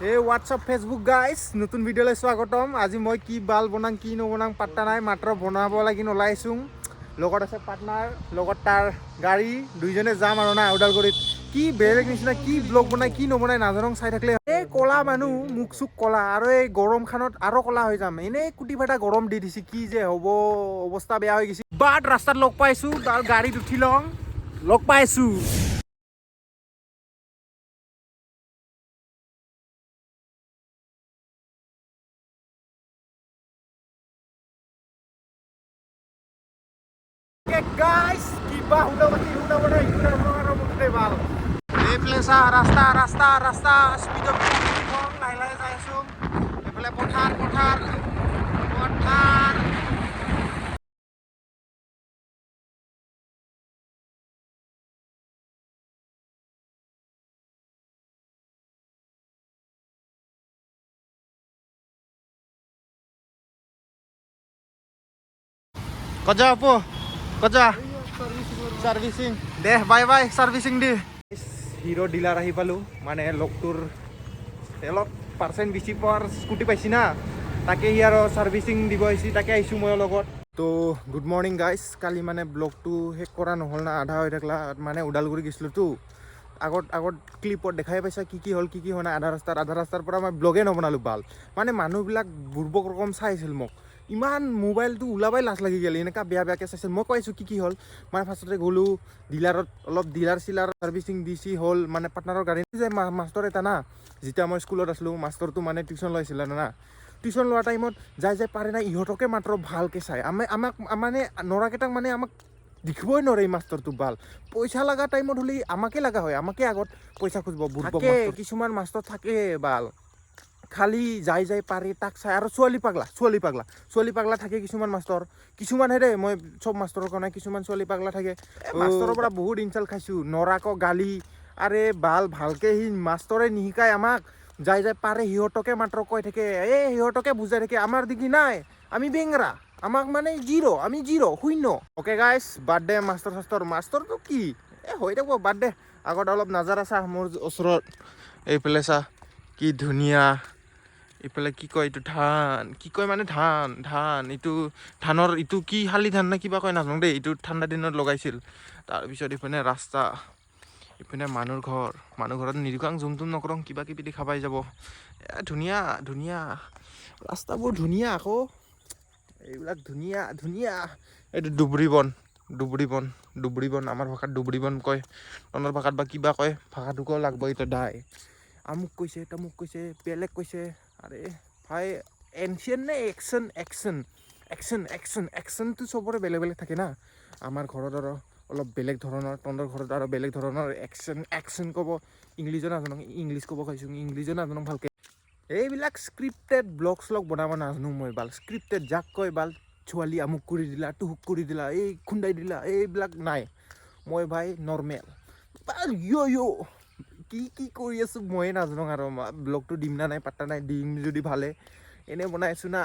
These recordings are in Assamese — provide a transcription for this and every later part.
এই হোৱাটছআপ ফেচবুক গাইছ, নতুন ভিডিঅ'লৈ স্বাগতম। আজি মই কি বাল বনাম কি নবনাম পাত্তা নাই, মাত্ৰ বনাব লাগি ওলাইছোঁ। লগত আছে পাৰ্টনাৰ, লগত তাৰ গাড়ী, দুইজনে যাম আৰু না ওদালগুৰিত। কি বেলেগ নিচিনা কি ব্লগ বনাই কি নবনাই নাজানো, চাই থাকিলে। এই ক'লা মানুহ, মুখ চুখ ক'লা আৰু এই গৰমখনত আৰু ক'লা হৈ যাম। এনেই কুটি ফাটা গৰম দি দিছে, কি যে হ'ব, অৱস্থা বেয়া হৈ গৈছে। বাট ৰাস্তাত লগ পাইছোঁ, তাৰ গাড়ীত উঠি লওঁ, লগ পাইছোঁ। গাইস, কিবা শুনাব কি শুনাব নাই শুনাব আৰু মুঠতে ভাল। এইফালে চা, ৰাস্তা ৰাস্তা ৰাস্তা, স্পীডত লাহে লাহে যাই আছো। এইফালে পথাৰ পথাৰ পথাৰ। ক'ত যা আপু, ক'ত যা? চাৰ্ভিচিং দে, বাই বাই চাৰ্ভিচিং দি। হিৰ' ডিলাৰ আহি পালোঁ। মানে লগটোৰ অলপ পাৰ্চেণ্ট বেছি পোৱাৰ স্কুটি পাইছি না, তাকে সি আৰু চাৰ্ভিচিং দিব আহিছি, তাকে আহিছোঁ মই লগত। তো গুড মৰ্ণিং গাইছ। কালি মানে ব্লগটো শেষ কৰা নহ'ল না, আধা হৈ থাকিলা। মানে ওদালগুৰি গৈছিলোঁতো, আগত আগত ক্লিপত দেখাই পাইছা কি কি হ'ল কি কি হোৱা নাই। আধা ৰাস্তাৰ পৰা মই ব্লগেই নবনালোঁ বাল। মানে মানুহবিলাক বুৰ্বক ৰকম চাইছিল মোক, ইমান মোবাইলটো ওলাবাই লাজ লাগি গ'ল, এনেকুৱা বেয়া বেয়াকৈ চাইছিল। মই কৈ আছোঁ কি কি হ'ল। মানে ফাৰ্ষ্টতে গ'লোঁ ডিলাৰত, অলপ ডিলাৰ চিলাৰ চাৰ্ভিচিং দিছি হ'ল। মানে পাৰ্টনাৰৰ গাড়ী যে মাষ্টৰ এটা না, যেতিয়া মই স্কুলত আছিলোঁ, মাষ্টৰটো মানে টিউশ্যন লৈছিলে না, টিউশ্যন লোৱা টাইমত যাই যাই পাৰে না, ইহঁতকে মাত্ৰ ভালকৈ চাই। আমাক মানে নৰাকেইটাক মানে আমাক দেখিবই নোৱাৰে এই মাষ্টৰটো বাল। পইচা লগা টাইমত হ'লে আমাকে লগা হয়, আমাকে আগত পইচা খুজিব বুৰ্বক। কিছুমান মাষ্টৰ থাকে বাল, খালি যাই যাই পাৰে তাক চাই। আৰু ছোৱালী পাগলা, ছোৱালী পাগলা, ছোৱালী পাগলা থাকে কিছুমান মাষ্টৰ, কিছুমানহে দেই, মই চব মাষ্টৰৰ কাৰণে, কিছুমান ছোৱালী পাগলা থাকে। মাষ্টৰৰ পৰা বহুত ইনচাল্ট খাইছোঁ, নৰাক গালি। আৰে বাল, ভালকে সি মাষ্টৰে নিশিকায় আমাক, যাই যাই পাৰে সিহঁতকে মাত্ৰ কৈ থাকে, এই সিহঁতকে বুজাই থাকে। আমাৰ দিগি নাই, আমি বেংৰা, আমাক মানে জিৰ', আমি জিৰ' শূন্য। অ'কে গাইছ, বাদ দে মাষ্টৰ চাষ্টৰ, মাষ্টৰটো কি এ হৈ থাকিব, বাদ দে। আগত অলপ নাজাৰা চাহ মোৰ ওচৰত। এইফালে চাহ কি ধুনীয়া। এইফালে কি কয় এইটো, ধান কি কয়, মানে ধান ধান, এইটো ধানৰ এইটো কি শালি ধান নে কিবা কয় নাজানো দেই, এইটো ঠাণ্ডা দিনত লগাইছিল। তাৰপিছত ইপিনে ৰাস্তা, ইপিনে মানুহৰ ঘৰ, মানুহ ঘৰত নিদুকাং, জুম তুম নকৰং, কিবা কিবি দেখা পাই যাব। এ ধুনীয়া ধুনীয়া ৰাস্তাবোৰ, ধুনীয়া আকৌ এইবিলাক, ধুনীয়া ধুনীয়া। এইটো দুবৰি বন, দুবৰি বন, দুবৰি বন, আমাৰ ভাষাত দুবৰি বন কয়, তহঁতৰ ভাষাত বা কিবা কয়, ভাষাটোকো লাগব এতিয়া। দাই আমুক কৈছে, তামুক কৈছে, বেলেগ কৈছে। আৰে ভাই, এনচিয়েন নে একচন, একচন একচন একচন, একচনটো চবৰে বেলেগ বেলেগ থাকে না। আমাৰ ঘৰত আৰু অলপ বেলেগ ধৰণৰ, তহঁতৰ ঘৰত আৰু বেলেগ ধৰণৰ একচন একচন ক'ব। ইংলিছো নাজানো, ইংলিছ ক'ব খাইছোঁ, ইংলিছো নাজানো ভালকৈ। এইবিলাক স্ক্ৰিপ্টেড ব্লগ শ্লগ বনাব নাজানো মই বাল। স্ক্ৰিপ্টেড যাক কয় বাল, ছোৱালী আমুক কৰি দিলা, তুহুক কৰি দিলা, এই খুন্দাই দিলা, এইবিলাক নাই। মই ভাই নৰ্মেল য় য় কি কি কৰি আছোঁ ময়ে নাজানো। আৰু ব্লগটো দিম না নাই পাত্তা নাই, দিম যদি ভালে, এনেই বনাই আছোঁ না।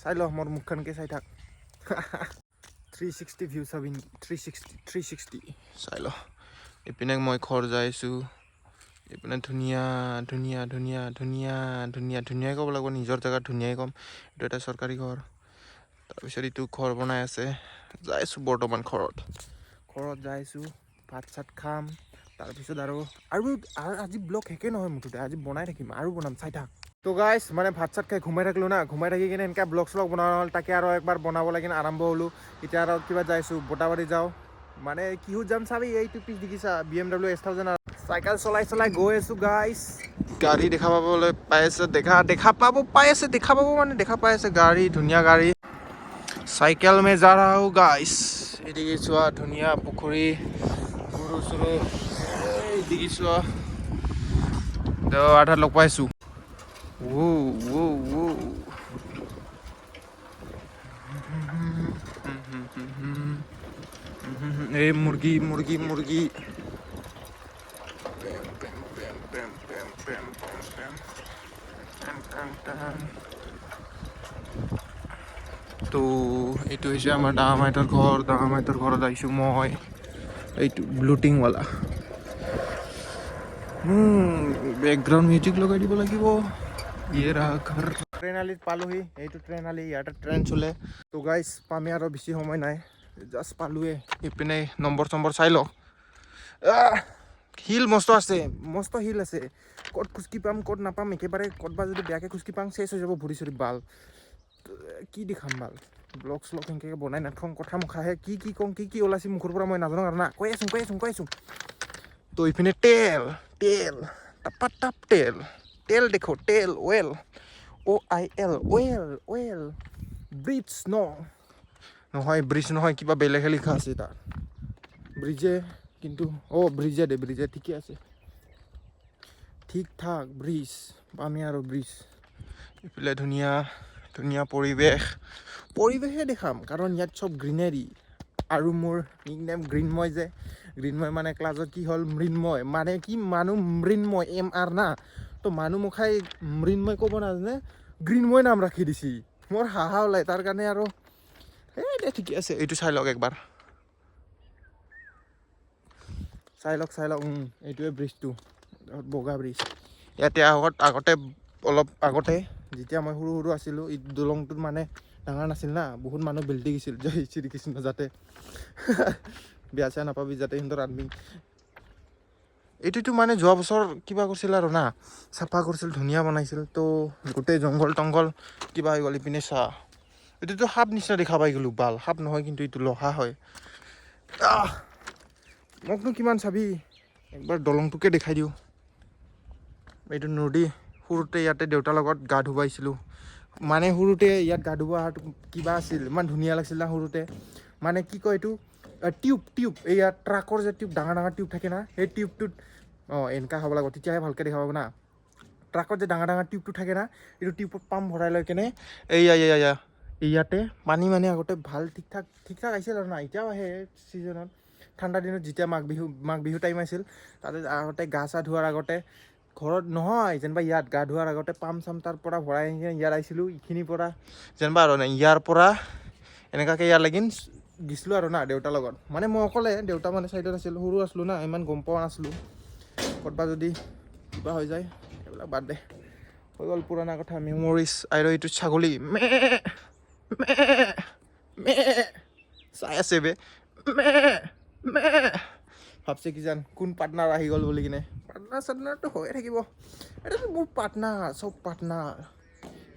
চাই ল, মোৰ মুখখনকে চাই থাক। 360 ভিউ চাবি, 360, 360 চাই ল। ইপিনে মই ঘৰ যাই আছোঁ, এইপিনে ধুনীয়া ধুনীয়া ধুনীয়া ধুনীয়া ধুনীয়া ধুনীয়াই ক'ব লাগিব, নিজৰ জেগাত ধুনীয়াই ক'ম। এইটো এটা চৰকাৰী ঘৰ। তাৰপিছত এইটো ঘৰ বনাই আছে। যাই আছোঁ বৰ্তমান ঘৰত, ঘৰত যাই আছোঁ, ভাত চাত খাম, তাৰপিছত আৰু আৰু আৰু আজি ব্লগ শেষে নহয় মুঠতে, আজি বনাই থাকিম আৰু বনাম, চাই থাক। তো গাইছ, মানে ভাত চাত খাই ঘুমাই থাকিলোঁ না, ঘুমাই থাকি কিনে এনেকৈ ব্লগ শ্লগ বনোৱা নহ'ল, তাকে আৰু একবাৰ বনাব লাগিনে আৰম্ভ হ'লোঁ। এতিয়া আৰু কিবা যাইছোঁ, বটাবাৰী যাওঁ, মানে কিহত যাম চাবি। এইটো পিছ দেখিছা, BMW S1000। Cycle চলাই চলাই গৈ আছোঁ গাইছ। গাড়ী দেখা পাবলৈ পাই আছে, দেখা দেখা পাব পাই আছে, দেখা পাব মানে দেখা পাই আছে গাড়ী, ধুনীয়া গাড়ী। চাইকেল মে যা ৰহা হুঁ গাইছ। এদিকে চোৱা, ধুনীয়া পুখুৰী, গৰু চৰু, এইদিকে চোৱা। তো আধাত লগ পাইছোঁ। ও ও ও, এই মুৰ্গী মুৰ্গী মুৰ্গী। পেম, পেম, পেম, পেম, পেম, পেম, পেম, পেম। Ten, ten, ten. তো এইটো হৈছে আমাৰ ডাঙৰ মাইতৰ ঘৰ। ডাঙৰ মাইতৰ ঘৰত আহিছোঁ মই। এইটো ব্লুটিংৱালা। বেকগ্ৰাউণ্ড মিউজিক লগাই দিব লাগিব। ইয়ে ৰহা ঘৰ। ট্ৰেইন আলিত পালোহি। এইটো ট্ৰেইন আলি, ইয়াতে ট্ৰেইন চলে। তো গাইজ, পামে আৰু বেছি সময় নাই, জাষ্ট পালোৱে। ইপিনে নম্বৰ চম্বৰ চাই লওক। শিল মস্ত আছে, মস্ত শিল আছে। ক'ত খুচকি পাম, ক'ত নাপাম একেবাৰে। ক'ত বা যদি বেয়াকৈ খুচকি পাম, চেচ হৈ যাব ভৰি চৰি বাল। কি দেখাম বাল? ব্লগ শ্লগ সেনেকৈ বনাই নাথওঁ। কথা মুখাহে কি কি কওঁ, কি কি ওলাইছে মুখৰ পৰা মই নাজানো আৰু না। কৈ আছোঁ, কৈ আছোঁ, কৈ আছোঁ। তো ইপিনে তেল, তেল টাপা টাপ, তেল, তেল দেখো, তেল, oil, OIL, oil, oil bridge ন নহয়, ব্ৰিজ নহয়, কিবা বেলেগে লিখা আছে তাত। ব্ৰিজে কিন্তু, অ' ব্ৰিজে দে, ব্ৰিজে ঠিকে আছে, ঠিক ঠাক ব্ৰিজ পামে আৰু ব্ৰিজ। ইফালে ধুনীয়া ধুনীয়া পৰিৱেশ, পৰিৱেশে দেখাম, কাৰণ ইয়াত চব গ্ৰীনেৰী। আৰু মোৰ নিকনেম গ্ৰীণময় যে, গ্ৰীণময় মানে ক্লাছত কি হ'ল, মৃন্ময় মানে কি মানুহ মৃন্ময় এম আৰ না, তো মানুহ মুখাই মৃন্ময় ক'ব নাজানে, গ্ৰীণময় নাম ৰাখি দিছি। মোৰ হাঁহা ওলাই তাৰ কাৰণে আৰু। এই দে, ঠিকে আছে। এইটো চাই লওক একবাৰ, চাই লওক, চাই লওক। এইটোৱে ব্ৰিজটো, বগা ব্ৰিজ। ইয়াতে আগত আগতে অলপ আগতে যেতিয়া মই সৰু সৰু আছিলোঁ, এই দলংটোত মানে ডাঙৰ নাছিল না, বহুত মানুহ বেল্টি গৈছিল। জয় শ্ৰীকৃষ্ণ, যাতে বেয়া চেয়া নাপাবি যাতে সিহঁতৰ আদমি। এইটোতো মানে যোৱা বছৰ কিবা কৰিছিল আৰু না, চাফা কৰিছিল, ধুনীয়া বনাইছিল। তো গোটেই জংঘল তংঘল কিবা হৈ গ'ল। ইপিনে চাহ, এইটোতো সাপ নিচিনা দেখা পাই গ'লোঁ বাল। সাপ নহয় কিন্তু, এইটো লহা হয়। আহ, মোকনো কিমান চাবি? একবাৰ দলংটোকে দেখাই দিওঁ। এইটো নদী। সৰুতে ইয়াতে দেউতাৰ লগত গা ধুবাইছিলোঁ। মানে সৰুতে ইয়াত গা ধুব অহাটো কিবা আছিল, ইমান ধুনীয়া লাগিছিল না সৰুতে। মানে কি কয় এইটো, টিউব, টিউব, এইয়া ট্ৰাকৰ যে টিউব, ডাঙৰ ডাঙৰ টিউব থাকে না, সেই টিউবটোত, অঁ, এনেকুৱা হ'ব লাগিব, তেতিয়াহে ভালকৈ দেখা পাব না। ট্ৰাকত যে ডাঙৰ ডাঙৰ টিউবটো থাকে না, এইটো টিউবত পাম্প ভৰাই লৈ কেনে এইয়া এইয়া এইয়া ইয়াতে পানী মানে আগতে ভাল ঠিক ঠাক ঠিক ঠাক আহিছিল আৰু না। এতিয়াও আহে ছিজনত, ঠাণ্ডা দিনত যেতিয়া মাঘ বিহু টাইম আছিল, তাতে আগতে গা চা ধোৱাৰ আগতে, ঘৰত নহয় যেনিবা, ইয়াত গা ধোৱাৰ আগতে পাম্প চাম্প তাৰ পৰা ভৰাই আনি কিনে ইয়াত আহিছিলোঁ। এইখিনিৰ পৰা যেনিবা আৰু ইয়াৰ পৰা এনেকুৱাকৈ ইয়াৰ লাগিন গিছিলোঁ আৰু না দেউতাৰ লগত। মানে মই অকলে, দেউতা মানে চাইডত আছিল। সৰু আছিলোঁ না, ইমান গম পোৱা নাছিলোঁ। ক'ৰবাত যদি কিবা হৈ যায়, এইবিলাক বাদ দে, হৈ গ'ল পুৰণা কথা, মেমৰিজ। আৰু এইটো ছাগলী মে মে মে চাই আছে বে, মে মে। ভাবছে কিজান কোন পাৰ্টনাৰ আহি গ'ল বুলি কিনে। পাৰ্টনাৰ চাৰ্টনাৰটো হৈয়ে থাকিব, এইটোতো মোৰ পাৰ্টনাৰ, চব পাৰ্টনাৰ।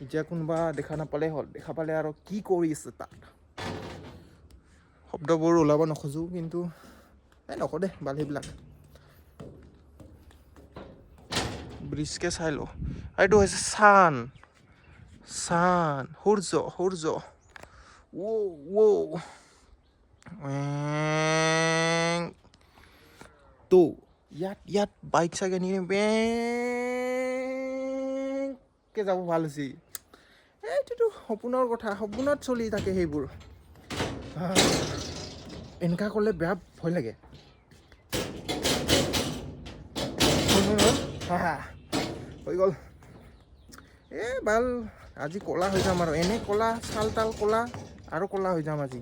এতিয়া কোনোবা দেখা নাপালে হ'ল, দেখা পালে আৰু কি কৰি আছে তাত। শব্দবোৰ ওলাব নোখোজোঁ কিন্তু, এই নকওঁ দে বাল সেইবিলাক। ব্ৰিজকে চাই লওঁ। আৰু এইটো হৈছে চান, চান, সূৰ্য, সূৰ্য। ৱ' ৱ'। তো ইয়াত ইয়াত বাইক চাইক আনি কিনে বেংকে যাব ভাল হৈছে। এইটোতো সপোনৰ কথা, সপোনত চলি থাকে সেইবোৰ। এনেকুৱা কৰিলে বেয়া ভয় লাগে। হা, হৈ গ'ল। এ ভাল, আজি ক'লা হৈ যাম আৰু। এনে ক'লা, ছাল তাল ক'লা, আৰু ক'লা হৈ যাম আজি।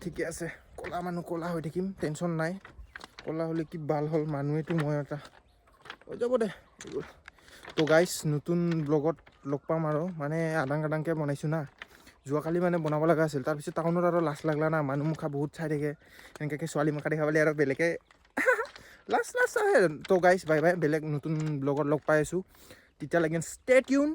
ঠিকে আছে, ক'লা মানুহ ক'লা হৈ থাকিম, টেনশ্যন নাই। ক'লা হ'লে কি ভাল হ'ল, মানুহেতো মই এটা হৈ যাব দে এইবোৰ। তো গাইছ, নতুন ব্লগত লগ পাম আৰু। মানে আদাং আদাংকৈ বনাইছোঁ না, যোৱাকালি মানে বনাব লগা আছিল। তাৰপিছত টাউনত আৰু লাজ লাগলা না, মানুহ মুখা বহুত চাই থাকে। এনেকৈ ছোৱালী মুখা দেখা পালে আৰু বেলেগে লাজ লাজ আহে। তো গাইছ, বাই বাই, বেলেগ নতুন ব্লগত লগ পাই আছোঁ। তেতিয়ালৈকে ষ্টে টিউন।